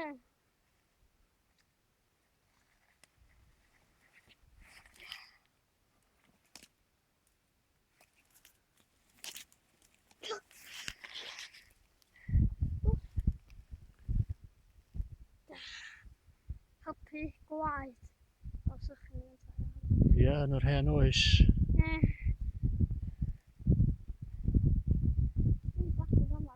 Helpu gwaed os ych chi'n Ie, yn yr hen oes. Ie. Dwi'n bathu fama.